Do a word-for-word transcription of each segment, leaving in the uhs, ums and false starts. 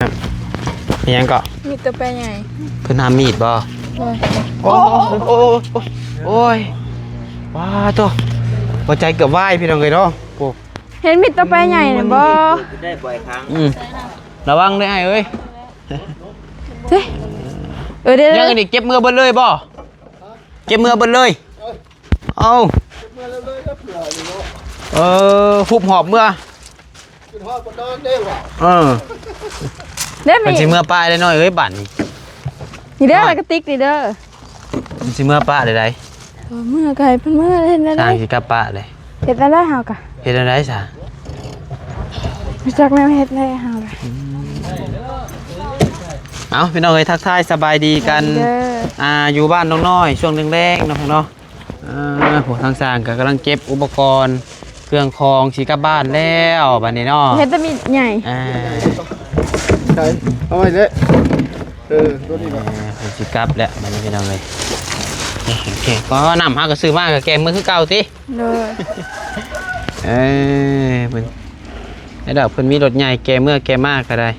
อิหยังก็ มีดตัวแปรใหญ่ เพิ่นหามีดบ่ โอ้ย โอ้ย โอ้ย โอ้ย โอ้ย ว้าโต หัวใจเกือบวายพี่น้องเอ้ยเนาะ โอ้ เห็นมีดตัวแปรใหญ่น่ะบ่ ได้บ่อยครั้ง อืม ระวังเด้ออ้ายเอ้ย เฮ้ย เออ เดี๋ยว ยังอันนี้เก็บเมือเบิดเลยบ่ เก็บเมือเบิดเลย เอ้า เออ หุบหอบเมือ เออ เด้อ มันสิเมือป้าได้น้อยเอ้ย บัดนี้ นี่เด้อ น้อย กระติกนี่เด้อ มันสิเมือป้าได้ใด เออ เมือไกล เพิ่นเมือเห็นแล้ว ทางสิกลับป้าเลย เฮ็ดแล้วเฮากะ เฮ็ดอะไรซะ รู้จักแนวเฮ็ดได้เฮากะ เอาพี่น้องเอ้ย ทักทายสบายดีกัน เด้อ อ่า อยู่บ้านน้องน้อย ช่วงแลงๆ เนาะ อ่า พวกทางสร้างก็กำลังเก็บอุปกรณ์เครื่องของสิกลับบ้านแล้วบัดนี้เนาะ เฮ็ดแต่มีดใหญ่ อ่า ใช่ เอาไว้เลย เออ ตัวนี้ก่อน เออ เพิ่นสิกลับแล้วบัดนี้พี่น้องเอ้ย โอเค เพราะว่าน้ำเฮาก็ซื้อมาก็แกงมื้อคือเก่าติ โดย เออ เพิ่น ไอ้ดอกเพิ่นมีรถใหญ่แกเมือแกมาก็ได้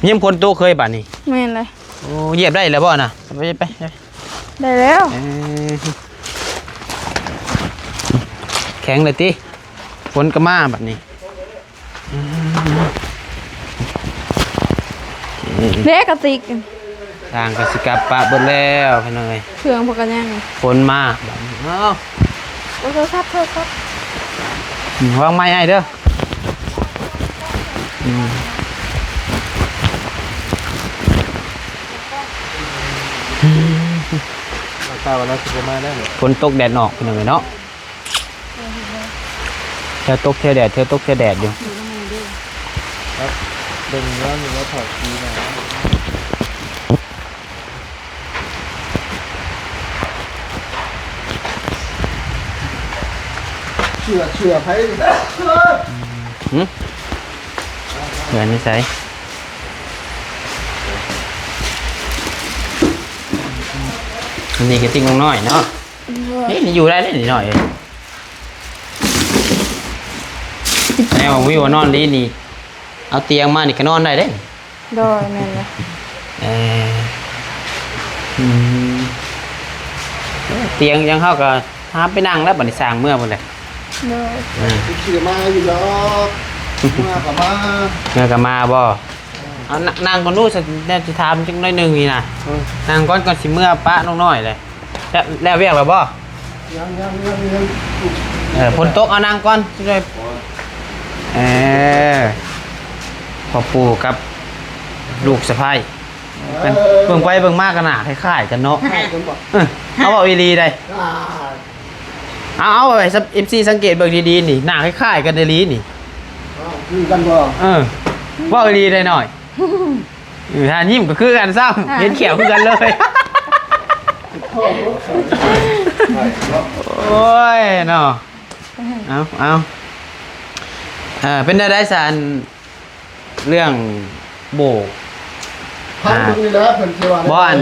ยามฝนตกเคยบัดนี้ แม่นเลย โอ้ เหยียบได้แล้วบ่น่ะ ไป ไป ไป ได้แล้ว เอ้ย แข็งเลยติ ฝนก็มาบัดนี้ อืม เด้กระติก ทางก็สิกลับปะเบิดแล้วพี่น้องเอ้ย เครื่องพวกกันยัง ฝนมาบัดนี้ เอ้า โอ้ โทรศัพท์ โทรศัพท์ อืม วางไม้ให้เด้อ อืม เราเศร้าแล้วสิบ่มาได้เลย ฝนตกแดดออกพี่น้องเอ้ยเนาะ เทื่อตกเทื่อแดด เทื่อตกเทื่อแดดอยู่ ครับ เบิ่งแล้วมีว่าถอดสีหนาว เชื่อ เชื่อไผ หึ เพื่อนนิสัย อันนี้ก็ติ่งน้องน้อยเนาะ เฮ้ย นี่อยู่ได้เลยนิดหน่อย แนววิวว่านอนดีนี่ เอาเตียงมานี่ก็นอนได้เด้ โดย แม่นเลย เออ อืม เตียงยังเฮาก็หาไปนั่งแล้วบัดนี้สร้างเมือพุ่นแหละ โดย อ่า สิขี่มาอยู่ดอก เมือก็มา เมือก็มาบ่ เอาน- นั่งก่อนดู สิ- แนวสิถามจักหน่อยหนึ่งนี่นะ เออ นั่งก่อน ก่อนสิเมือปะน้องน้อยเลย แล้ว แล้วเวียกแล้วบ่ ยัง ยัง ยัง ยัง เออ ฝนตก เอานั่งก่อน สิได้ เออ พ่อปู่กับลูกสะใภ้ เป็น เออ เบิ่งไปเบิ่งมาก็หน้าคล้ายๆกันเนาะ คล้ายกันบ่ เออ เอาเว้าอีหลีได้ อ่า เอา เอาไว้ เอฟซี สังเกตเบิ่งดีๆนี่ หน้าคล้ายๆกันอีหลีนี่ อ้าว คือกันบ่ เออ เว้าอีหลีได้หน่อย เออ ถ้ายิ้มก็คือกันซ้ำ อ่า เห็นแข้วคือกันเลย โอ้ยเนาะ เอา เอา เออ เป็นได้ไดซะ เรื่องโบก พันหนึ่งนี่แหละ เพิ่นสิว่า บ่ อัน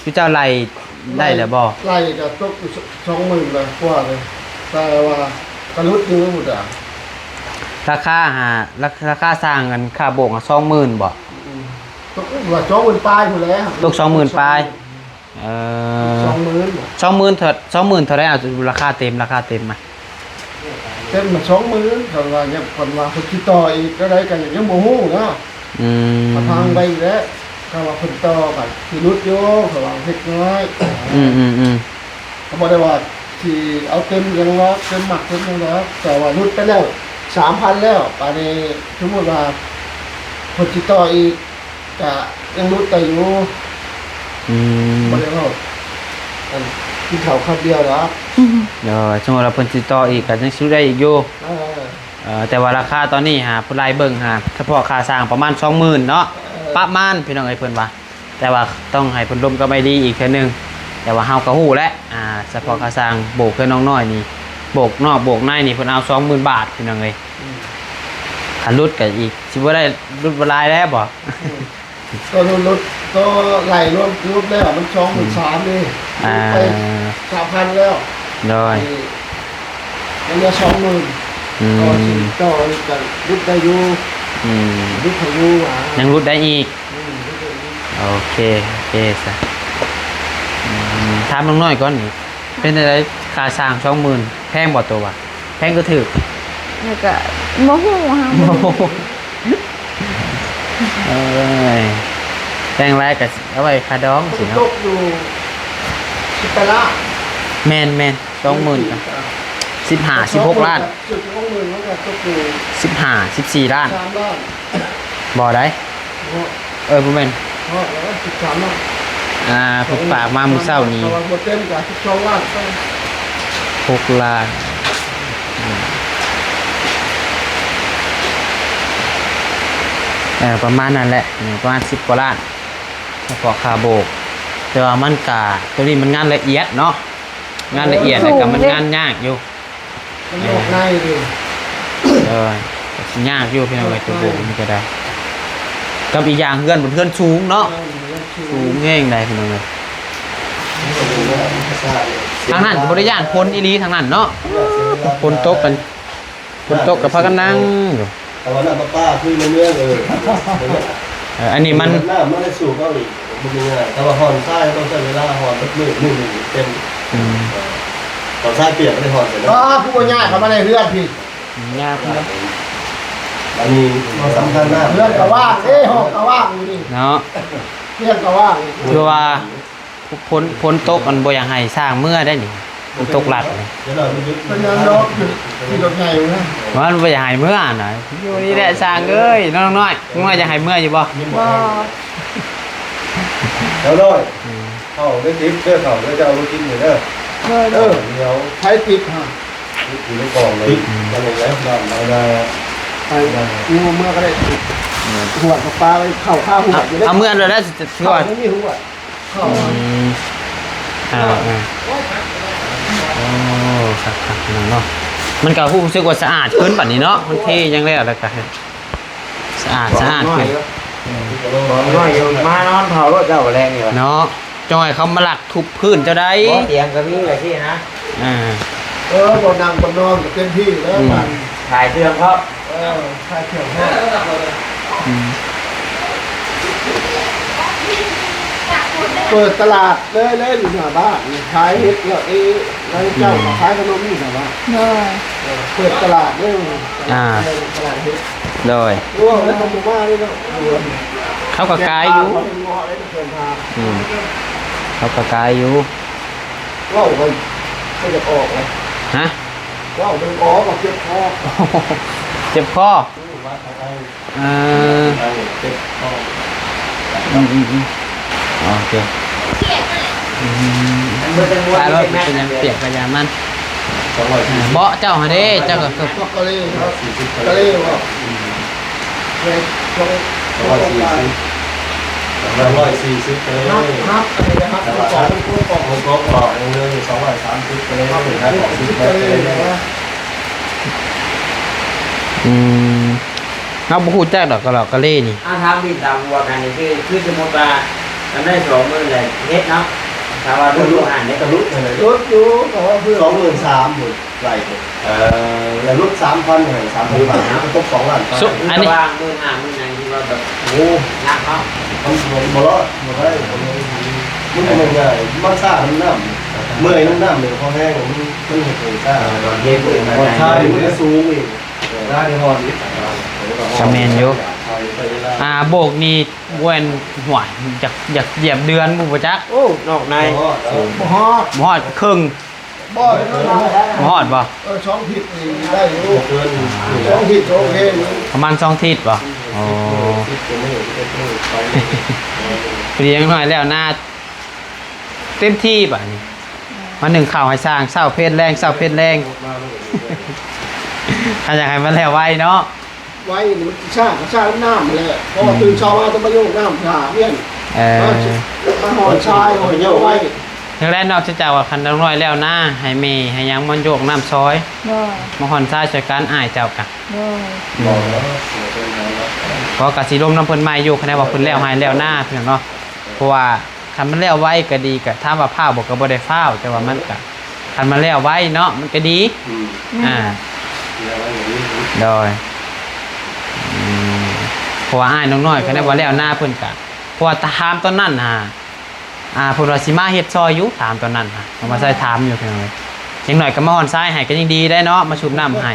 คือเจ้าไล่ได้แล้วบ่ ไล่ก็ตกอยู่สองหมื่นกว่าเลย แต่ว่ากะหลุดอยู่จ้ะ ราคาหา รา- ราคาสร้างกัน ค่าโบกอะ สองหมื่นบ่ อืม ตกว่าสองหมื่นปลายพู้นแหละ ตกสองหมื่นปลาย เออ สองหมื่น สองหมื่นเท่า- สองหมื่นเท่าใด เอาราคาเต็ม ราคาเต็มมา เต็มมาสองหมื่น คันว่ายัง คันว่าเพิ่นสิต่ออีกเท่าใดก็ยังบ่ฮู้นะ อืม ถ้าพังได้อีกแล้ว ถ้าว่าเพิ่นต่อก็สิหลุดอยู่ เพราะว่าเฮ็ดน้อย อืม อืม อืม ก็บ่ได้ว่าสิเอาเต็มหยังหรอก เต็มหมักเต็มหยังหรอก แต่ว่าหลุดไปแล้ว สามพัน แล้ว บาดนี้สมมุติว่าเพิ่นสิต่ออีก ก็ยังหลุดได้อยู่ อืม บ่ได้เว้า อัน กินข้าวคำเดียวดอก เดี๋ยวสมมุติว่าเพิ่นสิต่ออีก ก็ยังสิได้อีกอยู่ เออ เอ่อ แต่ว่าราคาตอนนี้หา ผู้ไล่เบิ่งหา เฉพาะค่าสร้างประมาณ สองหมื่น เนาะ เออ ประมาณ พี่น้องเอ้ย เพิ่นว่า แต่ว่าต้องให้เพิ่นลมกับไอ้ดีอีกเทื่อหนึ่ง แต่ว่าเฮาก็ฮู้แหละ อ่า เฉพาะค่าสร้างโบกเฮือนน้องน้อยนี่ โบกนอกโบกในนี่ เพิ่นเอา สองหมื่น บาท พี่น้องเอ้ย อืม คันหลุดก็อีก สิบ่ได้หลุดบ่หลายแล้วบ่ อืม ก็หลุด หลุด ก็ไล่รวม รวมแล้วมัน สองหมื่นสาม นี่ อ่า ไป สามพัน แล้ว โดย นี่ มันเหลือ สองหมื่น อืม ต่อสิ ต่อนี่ก็หลุดได้อยู่ อืม ดูเขาอยู่ว่า ยังลดได้อีก อืม ดูเขาอยู่ โอเค โอเคซะ อืม ถามน้องน้อยก่อนนี่ เป็นอะไร ค่าสร้างสองหมื่น แพงบ่ตัววะ แพงก็ถืก แล้วก็บ่ฮู้ค่ะ บ่ฮู้ เอ้ย แพงหลายก็เอาไว้ค่าดองสิเนาะ ตกอยู่ สิบแปดล้าน แม่นๆ สองหมื่น สิบห้า สิบหกล้าน สิบหกล้าน สิบห้า สิบสี่ล้าน สามล้าน บ่ได้ เนาะ เออ บ่แม่น เนาะ แล้วก็ สิบสามล้าน อ่า เพิ่นฝากมามื้อเช้านี้ แต่ว่าบ่เต็มก็ สิบสองล้าน หกล้าน อ่า เออ ประมาณนั้นแหละ อืม ประมาณ สิบกว่าล้าน เฉพาะค่าโบก แต่ว่ามันกะ ตัวนี้มันงานละเอียดเนาะ งานละเอียด แล้วก็มันงานยากอยู่ มันนอกในดิ เออ ก็สิยากอยู่พี่น้องเอ้ย ตัวโบกนี่ก็ได้ กับอีกอย่างเฮือนมันเฮือนสูงเนาะ เออ มันเฮือนสูง สูงแฮงใดพี่น้องเอ้ย ทางนั้นก็บ่ได้ย้านฝนอีหลีทางนั้นเนาะ ฝนตกกัน ฝนตกก็พากันนั่งอยู่ แต่ว่าน้ำประปาคือในเมือง เออ เออ อันนี้มัน น้ำมันได้สูบเอาอีก มันง่าย แต่ว่าหอนทรายต้องใช้เวลา หอนแบบมือ มือหนึ่งเต็ม อืม หอนทรายเปียกไม่ได้หอนเสร็จแล้ว อ้า ผู้บ่ย้ายเข้ามาในเฮือนพี่ ยากนะ อันนี้มันสำคัญมาก เฮือนก็ว่างเด้ ห้องก็ว่างอยู่นี่ เนาะ เฮือนก็ว่าง คือว่า ฝน ฝนตกมันบ่อยากให้สร้างเมือได้นี่ มันตกลัดนี่ เดี๋ยวหน่อยมันหยุด เป็นยังดอก ขี่รถใหญ่อยู่นะ มันบ่อยากให้เมือนะ อยู่นี่แหละสร้างเอ้ย น้องน้อย มึงว่าอยากให้เมืออยู่บ่ บ่ เดี๋ยวหน่อย อืม เข้าได้ทิปเด้อ เข้าได้จะเอารถทิปอยู่เด้อ เออ เออ เดี๋ยว ใช้ติดฮะ ทิปอยู่ในกล่องเลย อืม ก็เลยแล้วนำมาได้ ไป ได้ นี่เมือก็ได้ อืม หัวกับปลาไปเข้าข้าวหัว เอา อยู่ได้ เอาเมือเลยนะ ถือว่า เข้าไม่มีหัว เข้า อืม อ่า อ่า โอ้ ครับ ครับ พี่น้องเนาะ มันก็รู้สึกว่าสะอาดขึ้นบัดนี้เนาะ มันเทยังแล้ว แล้วก็ สะอาด สะอาดขึ้น น้อยอยู่ มานอนเผารถเจ้าแรงอยู่ เนาะ จอยเขามาลักทุบพื้นเจ้าได้ บ่ เตียงก็มีไว้ที่นะ อ่า เออ บ่นั่งบ่นอนก็เต็มที่แล้ว อืม บัด ขายเครื่องเพราะ เออ ขายเครื่องเพราะ อืม เปิดตลาดเลย เลยอยู่หน้าบ้าน ขายเห็ดแล้ว เอ้ย แล้วเจ้าก็ขายขนมอยู่หน้าบ้าน โดย เออ เปิดตลาดเลย อ่า ตลาดเห็ด โดย โอ้ แล้วก็บ่มาเลยเนาะ เขาก็ขายอยู่ เดินทาง อืม เขาก็ขายอยู่ เว้าไป ก็จะออกเลย ฮะ เว้าไปออก ก็เจ็บคอ เจ็บคอ อืม ว่าอะไร เออ เจ็บคอ อืม อืม อืม โอเค อืม มันเป็น ขายรถเป็นหยังเปียกกะยามัน สองร้อยสี่สิบ เบาะเจ้าหาเด้ เจ้าก็เกือบ พวกกะเลครับ สี่สิบ กะเลครับ อืม สองร้อยสี่สิบ สองร้อยสี่สิบไปเลย นับ นับไปเลยนะครับ แต่ว่า สองตัวกล่อง ตัวกล่องหนึ่งเลย สองร้อยสามสิบไปเลย ครับ นะ สองสิบไปเลย อืม เราบ่ฮู้จักดอกกะหลอกกะเลนี่ อ่า ถามพี่ถามวัวกันนี่ คือ คือสมมุติว่ามันได้สองหมื่นเลยเฮ็ดเนาะ ถ้าว่ารู้ รู้อ่านได้ก็รู้เลย ลดอยู่ แต่ว่าเพื่อ สองหมื่นสาม หมื่น ไล่เลย เออ แล้วลดสามพันให้ สามพันบาท มันก็ตกสองล้านไป สุ อันนี้ ระหว่างหมื่นห้า หมื่นหนึ่งที่ว่าแบบ โอ้ หนักเนาะ มัน มันบ่รอด บ่ได้ มันบ่ง่าย มันซ่าน้ำน้ำ เมื่อยน้ำน้ำเนี่ย พอแห้ง มัน มันเห็นซ่า เออ ตอนเย็นเปิดมา ใช่ มันก็สูงอีก ได้ในฮอนอีก ก็แม่นอยู่ อ่า โบกนี่ บ่แม่น ห้วย อยาก อยากเหยียบเดือนบ่ บ่จัก โอ้ นอกใน บ่ฮอด บ่ฮอด บ่ฮอดครึ่ง บ่ บ่ฮอดบ่ เออ สองทิศนี่ได้อยู่ เกิน สองทิศโอเคอยู่ ประมาณสองทิศบ่ อ๋อ สิบกว่ามื้อ สิบเอ็ดมื้อ สองมื้อ พอดีอย่างน้อยแล้วนา เต็มที่บัดนี้ มานึ่งข้าวให้สร้าง เช้าเพลแลง เช้าเพลแลง ถ้าอยากให้มันแล้วไวเนาะ ไวนี่มันช้าก็ช้าน้ำแหละ เพราะว่า อืม ตื่นเช้ามาต้องมาโยกน้ำถ่าเวียน เออ มาหอนทรายหอนโยกไว้ อย่างแรกนอกจากว่าคันน้อยแล้วนา ให้แม่ให้หยังมันโยกน้ำซอย โดย มาหอนทรายช่วยกันอ้ายเจ้ากะ โดย อืม บอกแล้ว เพราะกะสิลมน้ำเพิ่นใหม่อยู่ คะแนนว่าเพิ่นแล้วให้แล้วนาพี่น้องเนาะ เพราะว่าคันมันแล้วไวก็ดี กะถามว่าฟ้าวบ่ ก็บ่ได้ฟ้าว แต่ว่ามันกะ คันมันแล้วไวเนาะ มันก็ดี อืม อ่า แล้วไว้อย่างนี้ โดย อืม เพราะว่าอ้ายน้องน้อยก็ได้ว่าแล้วนาเพิ่นกะ เพราะว่าถามตอนนั้นหา อ่า เพิ่นว่าสิมาเฮ็ดซอยอยู่ ถามตอนนั้นหา เอามาใส่ถามอยู่พี่น้องเอ้ย จังหน่อยก็มาฮอนซ้ายให้ก็ยังดีได้เนาะ มาชุบน้ำให้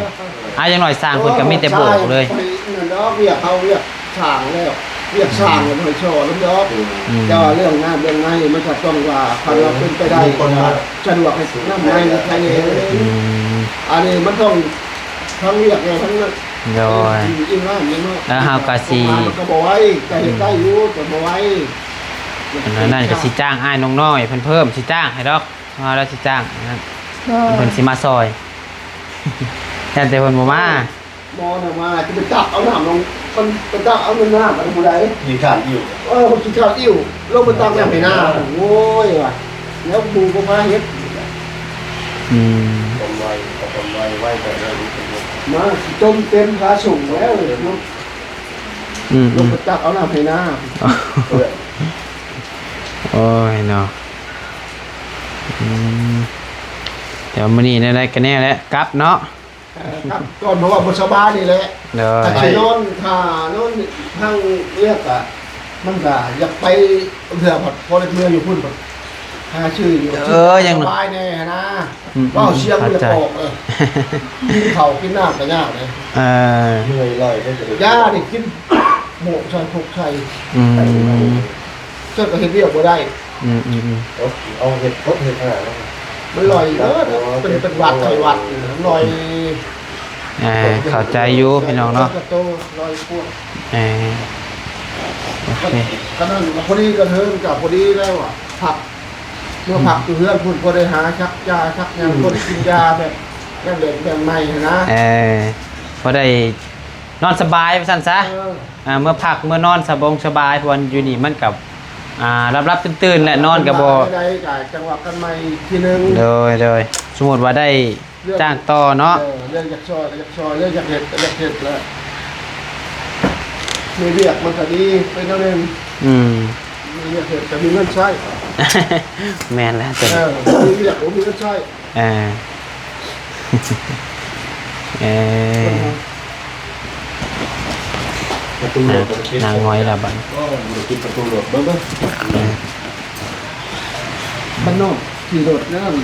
อ่า จังหน่อยสร้างเพิ่นก็มีแต่โบกเลย ไปนั่นดอก เวียกเขาเวียกสร้างแล้ว เวียกสร้างแล้วไปช่อแล้วดอก อืม แต่ว่าเรื่องน้ำเรื่องในมันก็ต้องว่าคันว่าเป็นไปได้ มีคนมา สะดวกให้น้ำในภายใน อืม อันนี้มันต้องทั้งเวียกเลยทั้งนั้น โดย อีกร้านหนึ่งเนาะ แล้วเฮาก็สิ มันก็บ่ไหว แต่เฮ็ดได้อยู่ แต่บ่ไหว อันนั้นก็สิจ้างอ้ายน้องน้อยเพิ่นเพิ่ม สิจ้างให้ดอก ว่าแล้วสิจ้างนะ โดย เพิ่นสิมาซอย แต่แต่เพิ่นบ่มา หมอน่ะมาจะไปตักเอาน้ำลง มันไปตักเอาน้ำมันผู้ใด ขี้คร้านอิ่ว เออ มันขี้คร้านอิ่ว ลงไปตักน้ำให้นา โอ้ยว่ะ แล้วหมู่ก็พาเฮ็ด อืม ต้มไว้ เอาต้มไว้ ไว้แต่เรื่องนี้เป็นเรื่อง มาจมเต็มพระสงฆ์แล้วเนาะ อืม ลงไปตักเอาน้ำให้นา โอ้ยเนาะ อืม เดี๋ยวมื้อนี้ได้ๆ ก็แน่แหละ กลับเนาะ เออ กลับก่อน เพราะว่าบ่สบายนี่แหละ เด้อ ถ้าสินอน ถ้านอนทางเวียกอะ มันก็อยากไปเทื่อ พอได้เมืออยู่พุ้น หาซื้ออยู่ เออ ยัง สบายแน่นะ อืม เว้าเสียงมันจะ เข้าใจ ออก เออ กินข้าวกินน้ำก็ยากเลย เออ เมื่อยลอยได้เลย ยานี่กินโบกใส่พกใส่ อืม เจ้าก็เฮ็ดเวียกบ่ได้ อืม อืม อืม เอา เอาเห็ดพดเห็ดหาแล้ว มันลอยเด้อ เป็น เป็นหวัดไข้หวัดนี่นะลอย อ่า เข้าใจอยู่พี่น้องเนาะ กระโตลอยพวก เออ โอเค ก็นั่น พอดีก็เทิงกับพอดีแล้วอะ พัก เมื่อพักอยู่เฮือนพุ้น พอได้หาชักยาชักหยัง อืม พอได้กินยาแบบ แบบ แบบ แบบใหม่หั้นนะ เออ พอได้นอนสบายว่าซั่นซะ เออ อ่า เมื่อพักเมื่อนอนสบงสบาย เพราะว่าอยู่นี่มันกับ อ่า หลับๆ ตื่นๆ แหละ นอนก็บ่ ได้ก็จังหวะกันใหม่อีกทีนึง โดย โดย สมมุติว่าได้ เรื่อง จ้างต่อเนาะ เออ เรื่องอยากซอยก็อยากซอย เรื่องอยากเฮ็ดก็อยากเฮ็ดแล้ว มีเวียกมันก็ดีไปแนวหนึ่ง อืม มีเวียกเฮ็ดก็มีเงินใช้ แม่นแล้ว เออ มีเวียกก็มีเงินใช้ เออ เออ ประตูรถ นาง นางน้อยละบัด ก็บ่ได้ปิดประตูรถ เบิ่งเบิ่ง เออ บ้านนอกขี่รถนั่น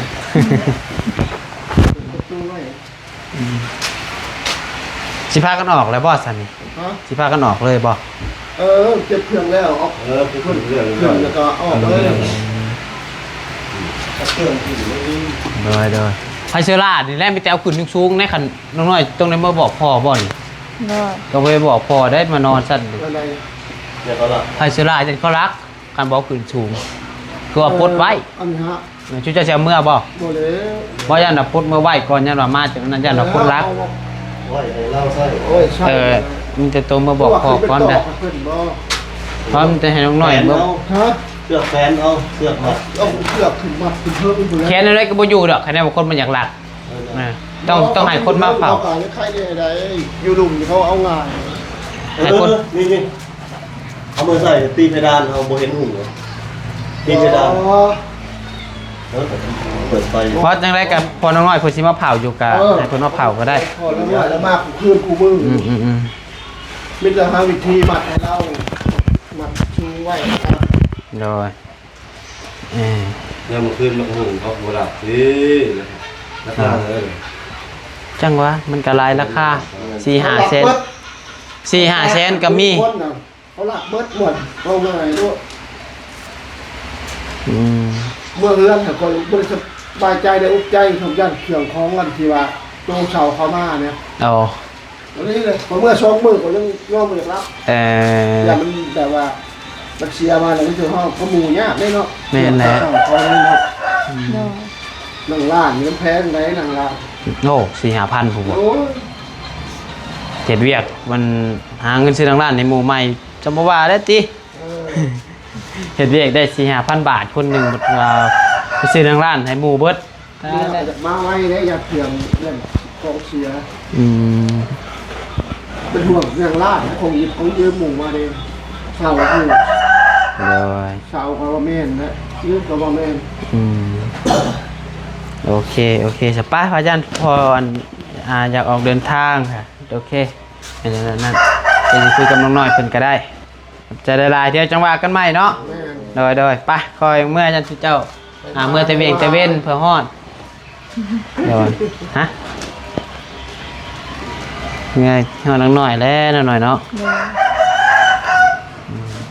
ประตูไว้ อืม สิพากันออกแล้วบ่ซั่นนี่ ฮะ สิพากันออกเลยบ่ เออ เก็บเครื่องแล้ว ออก เออ เก็บเครื่องแล้ว เครื่องแล้วก็ออกเลย อืม เครื่องที่อยู่นี่ โดย โดย ไผเซอร่านี่แหละ มีแต่เอาขึ้นสูงๆ ในคันน้องน้อยต้องได้มาบอกพ่อบ่นี่ โดย ต้องไปบอกพ่อได้มานอนซั่น อะไร เดี๋ยวเขาละ ไผเซอร่าจั่งเขารัก คันบ่เอาขึ้นสูง คือว่าปลดไว้ เออ อันนี้ฮะ เออ ชุเจ้าสิเอาเมือบ่ บ่แล้ว บ่ย่านว่าปลดเมือไว้ก่อน ย่านว่ามาจากนั้น ย่านว่าปลดลัก เอาไว้ให้เราใส่ โอ้ย ใช่ เออ มันจะโตมาบอกพ่อก่อนนะ เพราะว่าขึ้นไปต่อกับเพิ่นบ่ เพราะมันจะให้น้องน้อย แขวน เมือ เอา ฮะ เชือกแขวนเอา เชือกมัด เอาเชือกขึ้นมัดขึ้นเพิ่มอีกแล้ว แขนอะไรก็บ่อยู่ดอก คันแนนบางคนมันอยากลัก เออ นะ ต้อง ต้องให้คนมาเผา เขาขายไข่ได้ได อยู่ลุ่มเขาเอาง่าย ให้คน เออ นี่ นี่ เอามือใส่ตีเพดาน เอาบ่เห็นหู ตีเพดาน อ๋อ แล้วเปิดไฟ เพราะจังได๋ก็พ่อน้องน้อยเพิ่นสิมาเผาอยู่กะ เออ ให้เพิ่นมาเผาก็ได้ พ่อน้องน้อยแล้วมาคู่คืนคู่มื้อ อืม อืม อืม มีแต่หาวิธีมัดให้เรา มัดชูไว้ โดย เออ ยามมื้อคืนมันก็หุงเขาบ่หลับ เอ้ย ราคาเท่าไหร่ จังหวะ มันก็หลายราคา สี่ห้าแสน สี่ห้าแสนก็มี เขาลักเบิดหมด เอาง่ายโลด อืม เมื่อเฮือนเขาก็บ่ได้สบายใจ ได้อุกใจ เขาย่านเครื่องของอันที่ว่าโตเสาเข้ามาเนี่ย อ๋อ อันนี้เลย พอเมื่อสองมื้อก็ยังนอนบ่อยากหลับ เอ่อ ย่านมันแบบว่า มันเสียมาแล้วมันจะห้องก็หมู่ยากเด้เนาะ แม่นแหละ เครื่องของนี่เนาะ อืม โดย นั่งร้านนี่มันแพงได๋ นั่งร้าน โอ้ สี่ห้าพันพุ้นบ่ โอ้ย เฮ็ดเวียกมันหาเงินซื้อนั่งร้านให้หมู่ใหม่ จำบ่ว่าแล้วติ เออ เฮ็ดเวียกได้สี่ห้าพันบาท คนหนึ่ง บัดว่าไปซื้อนั่งร้านให้หมู่เบิด เมื่ออยากมาไวเด้ อยากเตรียมเรื่องของเสีย อืม เป็นห่วงเรื่องร้านนะ ของหยิบของยืมหมู่มาเด้ เสาอยู่ โดย เสาก็ว่าแม่นนะ ยืมก็ว่าแม่น อืม โอเค โอเค สปาพระอาจารย์พร อ่า อยากออกเดินทางค่ะ โอเค อันนั้น นั่น ไปคุยกับน้องน้อยเพิ่นก็ได้ ขอบใจหลายๆ เดี๋ยวจั่งว่ากันใหม่เนาะ แม่น โดย โดย ไป คอยเมื่อจั่งเจ้า อ่า เมื่อแต่เวียงแต่เว็นเพื่อฮอด โดย ฮะ เมื่อฮอดน้องน้อยแล้วน้องน้อยเนาะ โดย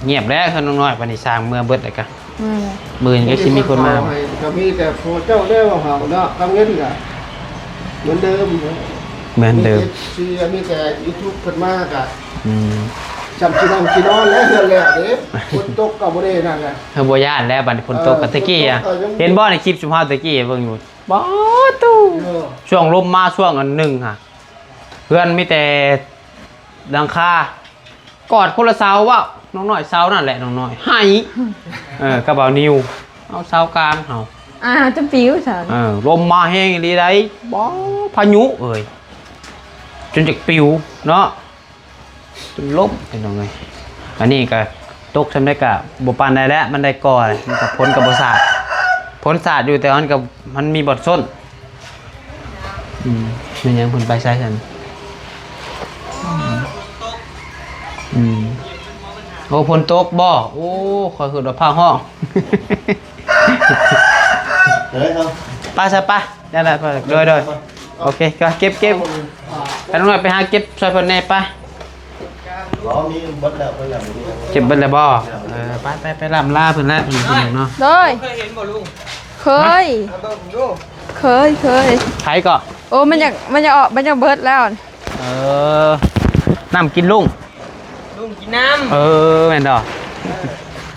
เงียบแล้วน้องน้อย บัดนี้สร้างเมื่อเบิดแล้วกะ อืม มื้อนี้ก็สิมีคนมา ก็มีแต่พวกเจ้าได้ว่าเฮาเนาะ กังเว้นกะเหมือนเดิม เหมือนเดิม มีเอฟซี มีแต่ยูทูบเพิ่นมากะ อืม จำสินั่งสินอนแล้วนั่นแหละเด้ ฝนตกก็บ่ได้นั่นแหละ เฮาบ่ย้านแล้ว บัดนี้ฝนตกก็ เออ ตะกี้อะ ฝนตกก็ยัง เห็นบ่ในคลิปชุมเฮาตะกี้เบิ่งอยู่ บ่ ตู้ เออ ช่วงลมมาช่วงอันหนึ่งอะ เฮือนมีแต่หลังคา กอดคนละเสาเว้า น้องน้อยเสานั่นแหละ น้องน้อย ไห้ เออ กับบ่าวนิว เอาเสากลางเฮา อ่า จะปิวซะ เออ ลมมาแฮงอีหลีใด๋ บ่ พายุเอ้ย จนจักปิวเนาะ จนล้มพี่น้องเอ้ย อันนี้ก็ตกส่ำใด๋ก็บ่ปานใด๋แล้ว มันได้ก่อ มันก็ฝนก็บ่สาด ฝนสาดอยู่ แต่มันก็ มันมีบ่อนส้น อืม แม่นหยังเพิ่นไปไสซั่น อืม อืม โอ้ ฝนตกบ่ โอ้ ข้อยคิดว่าฟ้าฮ้อง เฮ้ย เอา ไปซะ ไป นั่นแหละ ไป โดย โดย โอเค ก็เก็บ เก็บ ไป น้องน้อย ไปหาเก็บซอยเพิ่นแหน่ ไป บ่ มีเบิดแล้ว เพิ่นแล้ว บ่มีแล้ว เก็บเบิดแล้วบ่ เออ ไป ไป ไปล่ำลาเพิ่นแล้ว เพิ่นเนาะ โดย เคยเห็นบ่ลุง เคย เอาเบิ่งดู เคย เคย ไผก็ โอ้ มันอยาก มันอยากออก มันอยากเบิดแล้ว เออ น้ำกินลุง ลุงกินน้ำ เออ แม่นดอก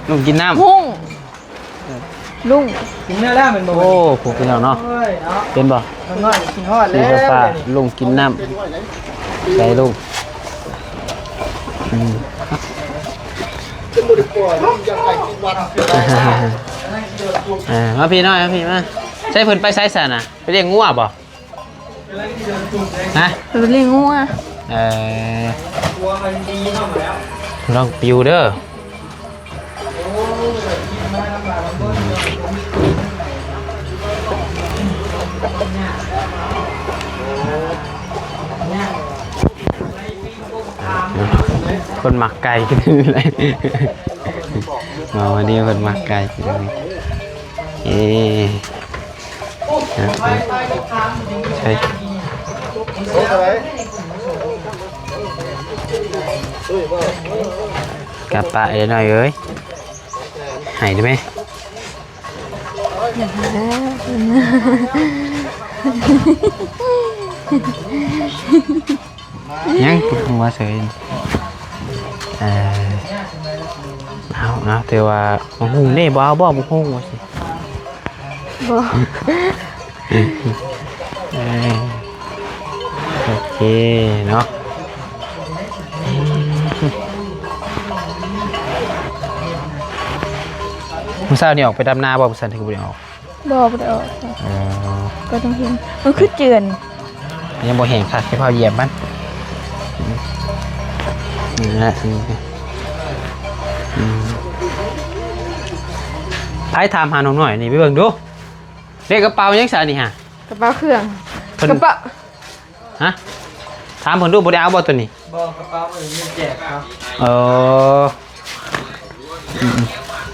ลุงกินน้ำ หุง ลุง กินเนื้อแล้วแม่นบ่ โอ้ พวกพี่น้องเนาะ เอ้ยเนาะ เป็นบ่ น้องน้อยกินฮอดแล้ว สีฟ้าๆ ลุงกินน้ำ ใส่ลุง อืม อ่า มาพี่น้อย มาพี่มา ใส่เพิ่นไปไสซะน่ะ ไปเลี้ยงงัวบ่ ฮะ ไปเลี้ยงงัว เออ ลองปิวเด้อ คนมักไก่กินเลย อ๋อ วันนี้คนมักไก่กินเลย เอ๊ะ นะ ใช่ กลับปะเดี๋ยวหน่อยเอ้ย หายได้ไหม อยากหา ยังปวดหัวเฉย เออ เอา เอา แต่ว่าบ่ฮู้เด้ บ่เอาบ่ บ่ฮู้ว่าสิ บ่ เออ โอเคเนาะ มื้อเช้านี่ออกไปดำนาบ่ มื้อเช้านี่คือบ่ได้ออก บ่ บ่ได้ออก เออ ก็ต้องเห็น มันคือเจือน ยังบ่แห้งคัก ให้เผาเหยียบมัน นี่แหละ อืม ไผถามหาน้องน้อยนี่ ไปเบิ่งดู เลขกระเป๋ายังซะนี่ฮะ กระเป๋าเครื่อง เพิ่น กระเป๋า ฮะ ถามเพิ่นดู บ่ได้เอาบ่ตัวนี้ บ่ กระเป๋าเพิ่นมีแจกครับ เออ อืม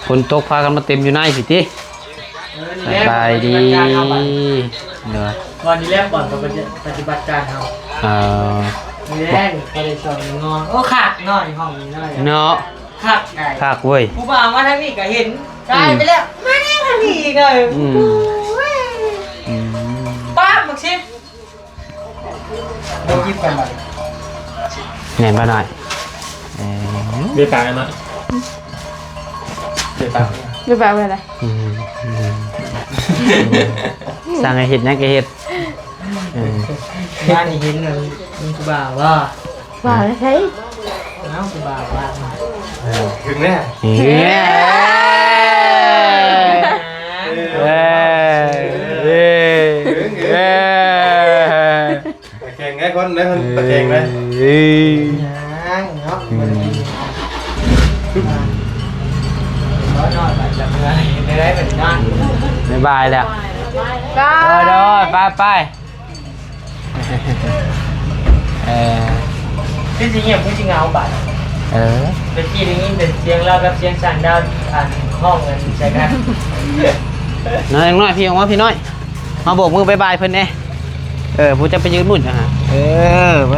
ฝนตกพากันมาเต็มอยู่ในพี้ติ เออ นี่แหละ สบายดี ปฏิบัติการเฮาบัดนี้ เด้อ วันนี้แรกก่อนปฏิบัติการเฮา เออ นี่แหละ นี่ก็ได้สอนงอน โอ้ คักเนาะ ห้องนี้เนาะ เนาะ คักได้ คักเว้ย ผู้บ่าวมาทางนี้ก็เห็น ตายไปแล้ว มานี่ทางนี้อีกเลย อืม โอ้ย อืม ป้าบ บักซิบ บ่กินกันบัดนี้ แม่นบ่น้อย เออ เบียร์ปากกันเนาะ เบียร์ปาก เดี๋ยวไปเอาไปอะไร อืม อืม สั่งให้เฮ็ดหยังก็เฮ็ด เออ บ้านนี้เห็นมัน มันคือบ่าวว่า ว่าอะไรใช่ เอ้า คือบ่าวว่า ถึงแล้ว เย้ เย้ เย้ ตะแคงไงคนได้คนตะแคงไหม เอ้ย ยังเนาะ อืม บ่นอนหลับจะเมื่อย ได้ได้เป็นนอน บ๊ายบายแล้ว ได้ เออ เด้อ ไป ไป เออ คือสิเงียบคือสิเหงาบาด เออ ตะกี้ได้ยินแต่เสียงลาวกับเสียงช่างดาว อัน ห้องกันใส่กัน น้อยน้อยพี่ออกมาพี่น้อย มาโบกมือบายบายเพิ่นแหน่ เออ ผู้จะไปยืนมุ่นนะฮะ เออ ไป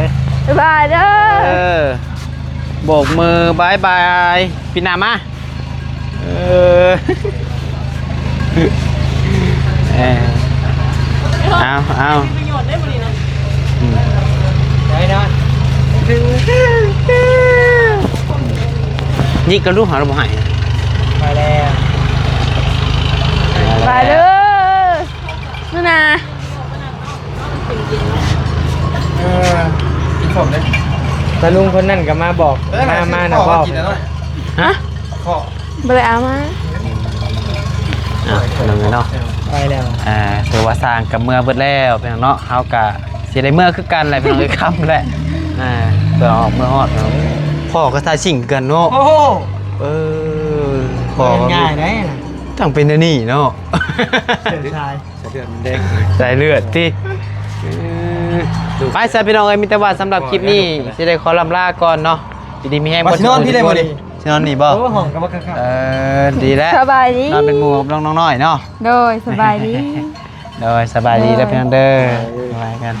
บ๊ายบายเด้อ เออ โบกมือบายบาย พี่นามา เออ เออ เอาเอา ประโยชน์ได้บ่นี่นะ อืม ได้นอน ยิกกระลูกหาเราบ่ใหาย ไปแล้ว ไปเด้อ นู่นนะ เออ กินสมเลย ตาลุงคนนั่นก็มาบอก เออ มา มานะ ขอ บอก กินหน่อย ฮะ ขอ บ่ได้เอามา อ่ะ พี่น้องเนาะ ไปแล้ว อ่า ถือว่าสร้างกับเมือเบิดแล้วพี่น้องเนาะ เฮากะสิได้เมือคือกันแหละพี่น้องเอ้ย ค่ำแหละ อ่า เพื่อออกเมือฮอดเนาะ พ่อก็ทายสิ่งกันเนาะ โอ้โห เออ พ่อก็ ง่ายได้นะ จังเป็นอันนี้เนาะ เชิญชาย สายเลือดมันแดง สายเลือดติ เออ ไปซะพี่น้องเอ้ย มีแต่ว่าสำหรับคลิปนี้ สิได้ขอลำลาก่อนเนาะ อยู่ดีมีแฮง ว่าสินอนพี่ได้บ่นี่ สินอนนี่บ่ โอ้ ห้องก็บ่คักๆ เออ ดีแล้ว สบายดี นอนเป็นหมู่กับน้องๆน้อยเนาะ โดย สบายดี โดย สบายดีเด้อพี่น้องเด้อ สบายกัน